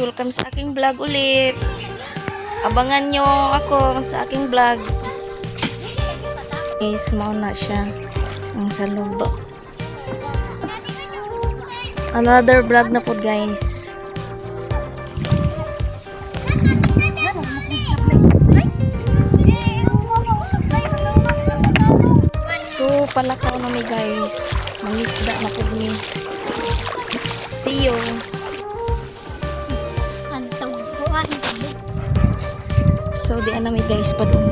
Welcome sa aking vlog ulit. Abangan nyo ako sa aking vlog. Guys, mao na siya ang salubo. Another vlog na po, guys. So, palakaw na mi, guys. Mangisda na po mi. See you. So, di na mi, guys, padung.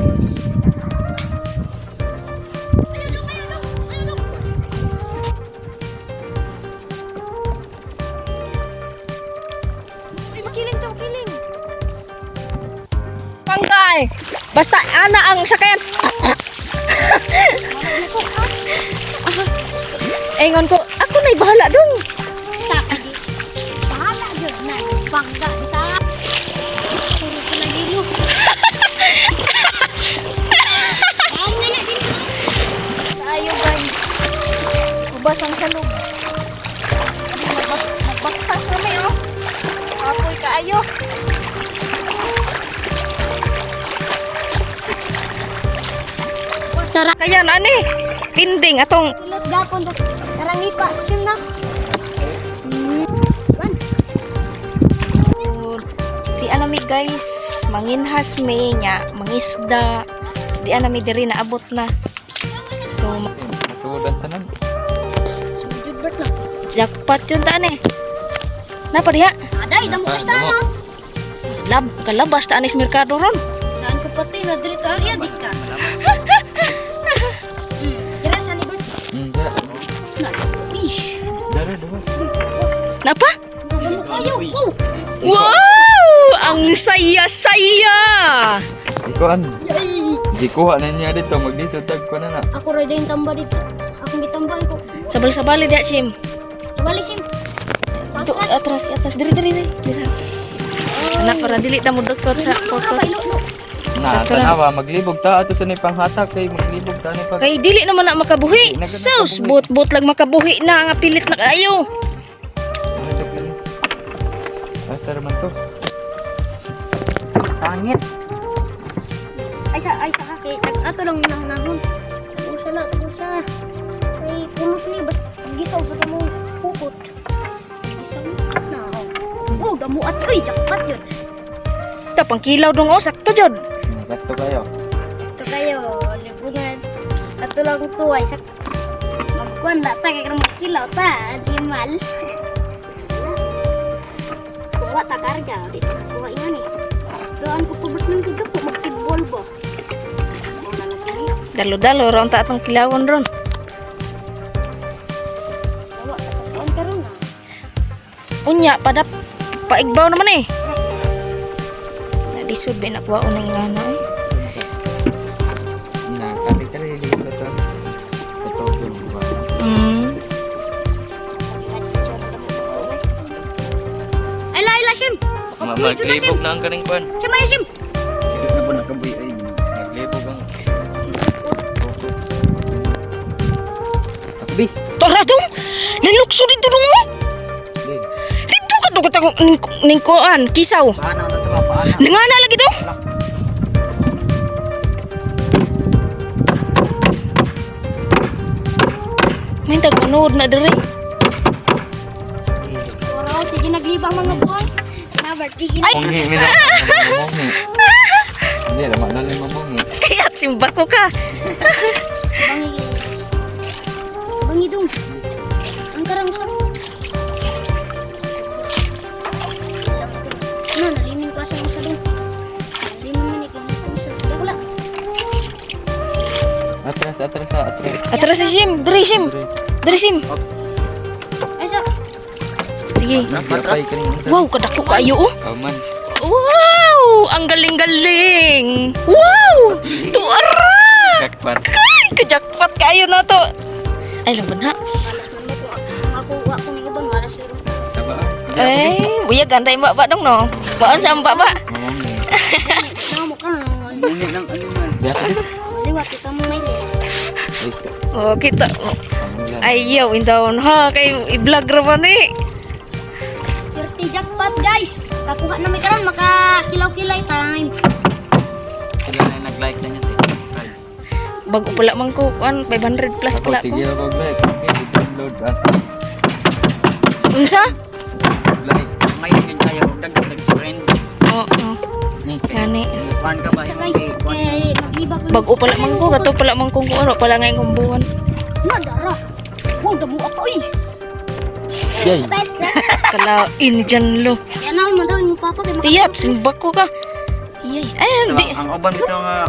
Ay, makiling to, makiling. Panggay! Basta ana ang sakayan. Ingon ko, ako na'y bahala dong. Bahala jud na. Bangga bitaw. Puro ko na dilo. Ang na na dito. Tayo, guys. Ubas ang salog. Magbaktas kami, oh. Apoy kaayo. Tara. Kaya na ani. Pinding atong Pilot gapon to. Tarang ipa sim na. Wan. Di anami, guys, manginhas mi nya, mangisda. Di anami diri naabot na. So Masudan tanan. Sujud bert na. Jackpot yun ta ani. Napa diha? Aday damo ka Ah, damo. na. Lab kalabas ta ani sa merkado ron. Saan ko pati na diri to area di ka. Dira sa ni bert. Da. Na. Ish. Dara duha. Napa? Damo kayo. Oh. Wow! Ang saya-saya! Ikuan. Yay. Gikuha na niya dito maglisod tag ko na na. Ako ra din tamba dito. Akong gitambay ko. Sabal-sabali diha, Sim. Sabali sim. Ito, atras, atras. Diri, diri, diri. Diri. Anak, para dili ta mo dukot sa kokot. Na Sakto lang. tanawa maglibog ta ato sa ni panghatak kay maglibog ta ni pag Kay dili naman na makabuhi. Dili na ka Sus, makabuhi. bot-bot lang makabuhi na nga pilit na kayo. Sana joke lang. Asa raman to? Sangit. Ay sa kay tag ato lang nang nahon. Usa na usa. Kay pulos ni bas gisaw sa mo pukot. Gisaw na. Oh, damo at oy jackpot yun. Ta pangkilaw dong oh, sakto jud. Sakto kayo. Ito kayo libungan. Ato lang tuway sa magkuan na ta kay karon magkilaw ta di mal. Kuha ta karga di ta kuha ingani. Doan ko pabot ng kagapo magtibol ba. Mo na lagi ni. Dalo-dalo ra unta atong kilawon ron. Wa ta kuan karon na. Unya padap paigbaw naman eh. Nalisod ba nakuha na ingana eh. Na kali kali dito to. Ito ko. Ay la, ay la, Sim! Maglibog na ang kaning kwan. Sim, ay, Sim! Hindi na po nakabuhi ay. Maglibog ang Takbi. Tara dong! Nanukso dito dong oh! Di. Dito ka dong katang ning, ning kuan, kisaw. Paano na ito ba? Paano? Nangana lagi dong. May tag manood na diri. Oro, sige naglibang mga buwan. Nabar, sige na. Monghi mi na. Monghi. Hindi raman na lang mamonghi. Kaya simba ko ka. Bangi. Bangi dong. Ang karang sa. Ano, nalimin ko asa sa dong. Nalimin man ikaw sa Dakula. Atras, atras, atras. Atras si Sim, diri Sim. Diri Sim. Ay, sa. Sige. Atras. Wow, kadako kayo oh. Aman. Wow! Ang galing-galing! Wow! Tuara! Jackpot. Ay, kajakpat kayo na to. Ay, laban ha. Malas man mo kung ako, ako ni uban, malas ro. Taba. Eh, buya ganda yung baba dong no. Baon sa ang baba. Mamonghi. Namo ka na. Hindi ng animal. Biasa. Liwat, kita mo may Oh, kita. Ayaw, indawon ha. Kay i-vlog ra ba ni? 30 Ni jackpot, guys. Kakuha na may karon maka kilaw-kilay time. Sila na nag-like sa inyo. Subscribe. Bago pala man ko kuan, 500 plus Ako, pala ko. sige ako like. Okay, download ah. Unsa? Like. Ngayon yun tayo. Dagdag friend. Oo. Gani. Kuhan ka ba? Sa guys, kay magliba ko. Bago pala man ko, kato pala man kong kuan, pala ngayon kong buwan. Nadara. Wow, damo ako eh. Yay. Kalain dyan lo. Yan na man daw yung papa kay maka. Tiyat, simbak ko ka. Iyay. Ay, hindi. Ang uban dito nga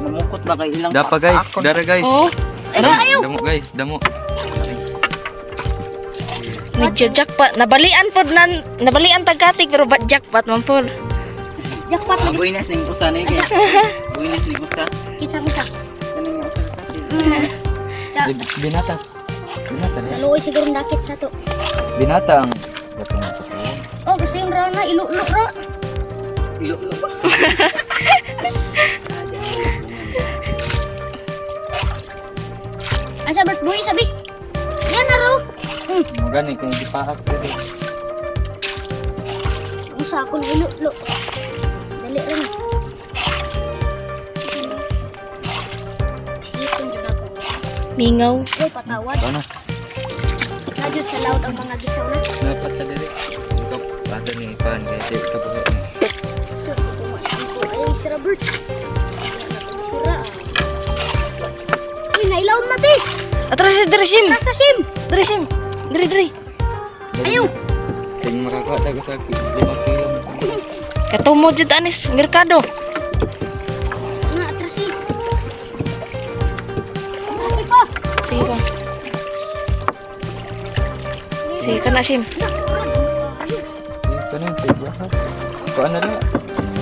mamukot ba kay ilang Dapa guys, dara guys. Oo. Ay, sa ayaw. Damo guys, damo. Medyo jackpot. Nabalian pod nan, nabalian tagkatig pero ba jackpot man pod. Jackpot lagi. Buinas ning usa ni guys. Buinas ning usa. Kinsa kinsa. Kaning usa ka katil. Sa Binata. Binata na. naluoy siguro ang dakit sa to. Binata ang gatong. Oh, gusto yung rana ilo-ilo ra. Ilo-ilo ba? Asa bas buhi sabi. Yan na ro. Mo gani kay gipaak diri. Usa ako na ilo-ilo. Dali ra ni. Sipon jud ako. Mingaw. Oy, patawad. Ano? Na jud sa laot ang mga gisaw na. Dapat ta diri. Ikaw ato ni pan kay di ka buhi ni. Diyos, ito mo. Ito ay si Robert. Wala na itong sira. Uy, nailaw na ti. Atras si Dresim. Nasa sim. Dresim. Dre dre. Ayaw. Ting makakuha ta sa 5 kilo. Katumo jud anis merkado. Nga, atras eh. Atras pa. Sige pa. Sige ka na sim. Kanin kay baha. Kuan na lang.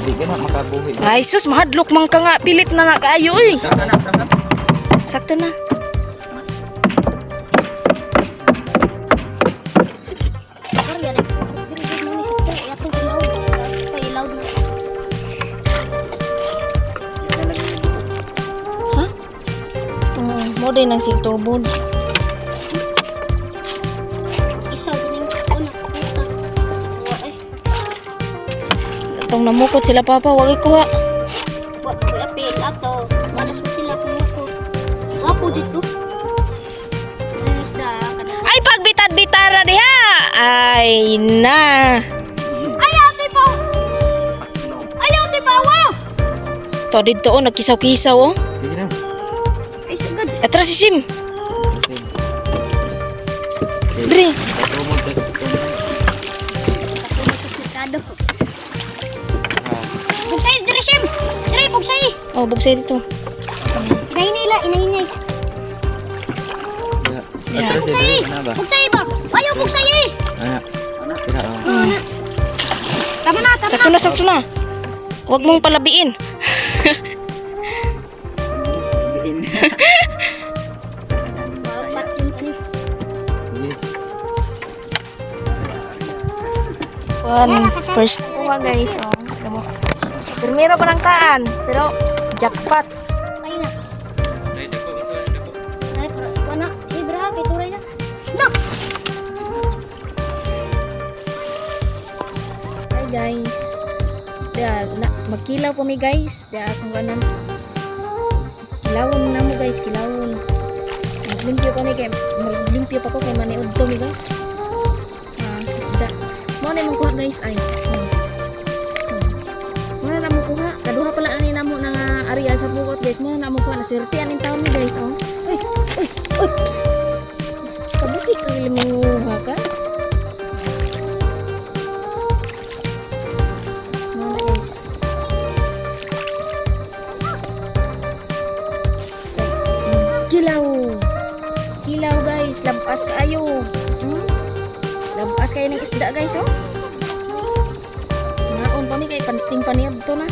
Di ka na makabuhi. Ay sus, mahadlok man ka nga pilit na nga kaayo oy. Tara na, tara na. Sakto na. Sorry, aray. Pero mo ni sister. Ay, atong ilaw. Pa ilaw na. Ha? Oo, mo din ang sigtubod. Isaw, din yung una. Puta. Wa eh. Itong namukot sila papa, wag ikuha. Wa ko apil ato. Malas mo sila kumuko. Wa po dito. Ang isda. Ay pagbitad-bitara diha. Ay na. Ayaw, ti pa! Ayaw, ti pa! Wow! To didto oh, nagkisaw-kisaw oh. Sige na. Ay, sagad. Atras si Sim. Dre. Katumo ta sa Tapos merkado. Bugsay, dire sim. Dire bugsay. Oh, bugsay dito. Inahinay la, inahinay. Yeah. Atras Bugsay. diri na ba? Bugsay ba? Ayaw bugsay. Ana. Tira oh. Tama na, tama Sakto na. na, sakto na. Huwag mong palabiin. Bapat yung ano. Sige. One, first kuha guys. Oh, damo. Primero pa ng taan, pero jackpot. Ay na. Ay dako unsa dako. Ay, pero wala. Eh, bra, kay turay na. No. Hi guys. Da, na, magkilaw pa mi guys. Da akong kanan. Kilawon na mo guys, kilawon. Maglimpyo pa mi kay maglimpyo pa ko kay maniudto mi guys. Ah, isda. Mao na imong kuha guys ay. Oh. Mao na namo kuha. Kaduha pala ani namo na nga area sa bukot guys. Mao na namo kuha na swerte aning taon mi guys oh. Uy, uy, oops. Kabuhi ka limanguha ka. Mao na guys. Kilaw. Kilaw guys, lampas kaayo. Lampas kayo ng isda guys oh. Naon pa mi kay paniting paniyab to na.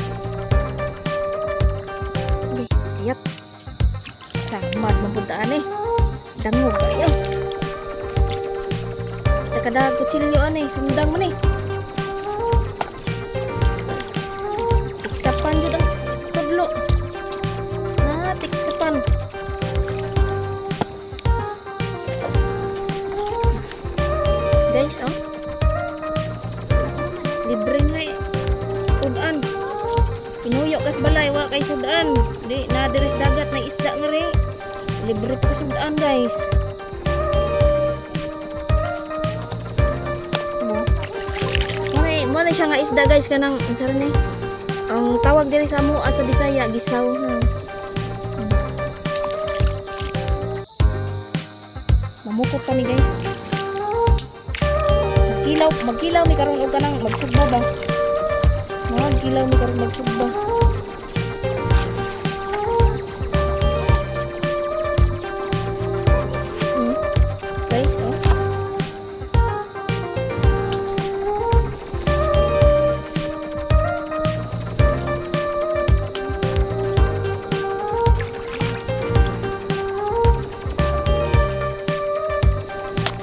Okay, kayat. Samad mapuntaan eh. Dangog kayo. Takadag kutsilyo ane, sundang man eh. Tapos, tiksapan jud ang tudlo. Na, tiksapan. Guys, oh. ka sa balay, wa kay sudan. Di na diri sa dagat na isda nga ri. Libre pa ka sudan, guys. Mo. Mo na siya nga isda, guys, kanang unsa rin ni? Ang tawag diri sa amo sa Bisaya, gisaw na. Mamukot kami, guys. Magkilaw, magkilaw mi karon og kanang magsugba ba. Magkilaw mi karon magsugba. Guys, oh.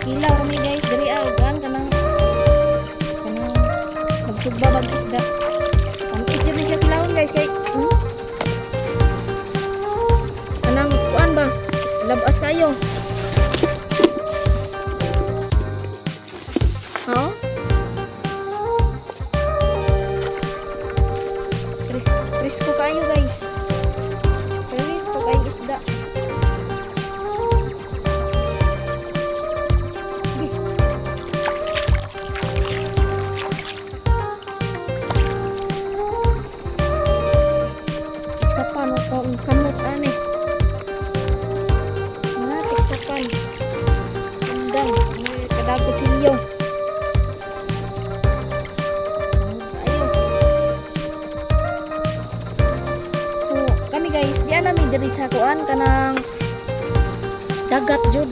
Kilaw kami, guys, diri ah, og kuan kanang magsugba bag isda. Ang isda ni siya kilawon, guys, kay Kanang kuan ba? Labas kayo. Ha? Presko kayo, guys. Presko kayo isda. Di. Tiksapan o kung kamot ani. Mga tiksapan. Andang. May kadagot si Leo. Ayo. So, kami, guys, di na mi diri sa kuan kanang dagat jud.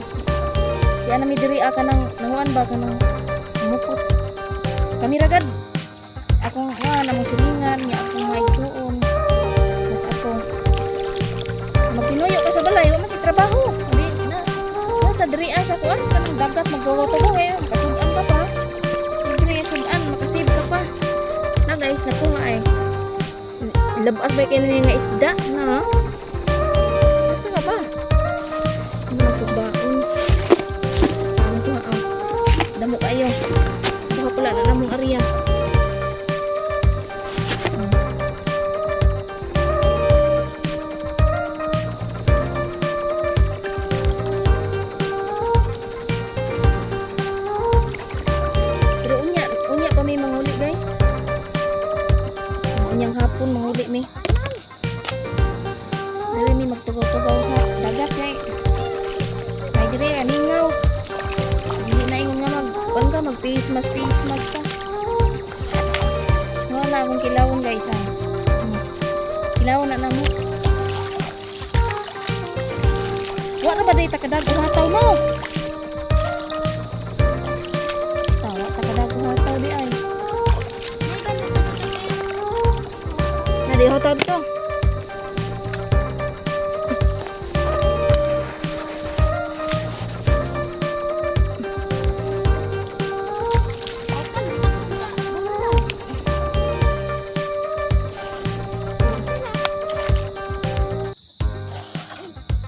Di na mi diri ah, kanang nanguan ba kanang mukot. Kami ragad. Akong nga namong silingan nga akong mga igsuon. Mas ako. Magtinuyo ka sa balay, wa man kay trabaho. Di na na ta diri ah, sa kuan kanang dagat magtugaw-tugaw eh, makasud-an ka pa. Diri sud-an, makasave ka pa. Na, guys, nakuha ay. Labas ba kayo nga isda na? Asa ka ba? Ano nagsubaon? Ang kuha ah. Damo kayo. Buha pala na namong area. Pero unya, unya pa may manguli, guys. Unyang hapon manguli mi. Diri mi magtugaw-tugaw sa dagat kay kay diri aningaw. Hindi na ingon nga mag kuan ka mag face mask ka. Wala akong kilawon, guys, ah. Kilawon na namo. Wa ra ba day ta kadag hataw no? Tawa ta kadag hataw di ay. Na di hataw dito.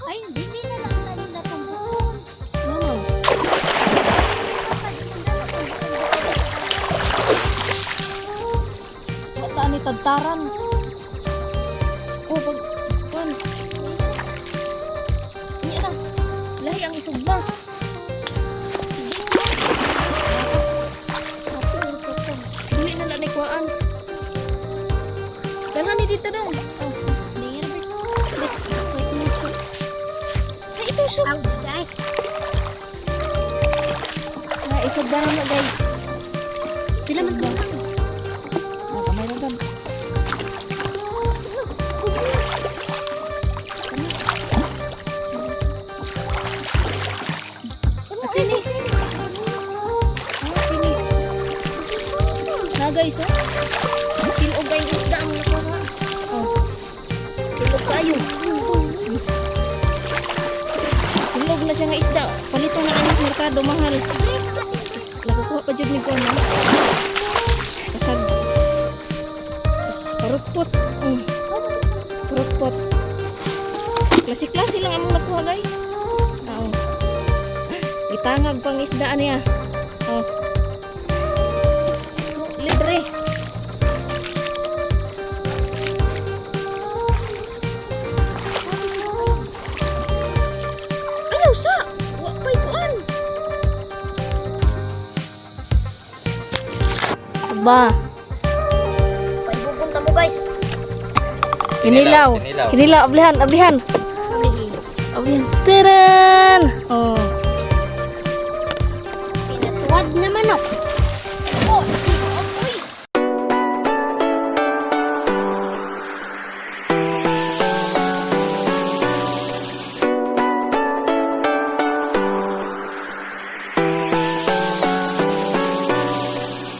Ay, hindi na lang nila tumbukon. No. Wata ni tadtaran. Oh, pag kuan. Niya na. Lahi ang isugba. Dili na lang ni kuan. Dalhan ni dito dong. Oh. Ay, itusok. Ay, Ah, isugba na mo, guys. sila man ka. Ah, kamay ra gab. Sini. Ah, sini. Na, guys, oh. Tilog kayong isda ang nakuha. Oh. Tilog kayo. Tilog na siya nga isda. Palito na ang merkado mahal. Nakakuha pa jud ni ko no. Kasag. Tas parutpot. Parutpot. Klase-klase lang among nakuha, guys. Oo. Gitangag pang isda niya. Oh. So, libre. Ba. Paibupunta mo, guys. Kinilaw. Kinilaw. Kinilaw, ablihan, ablihan. Ablihi. Ablihan. Taran! Oh. Pinatuwad na manok.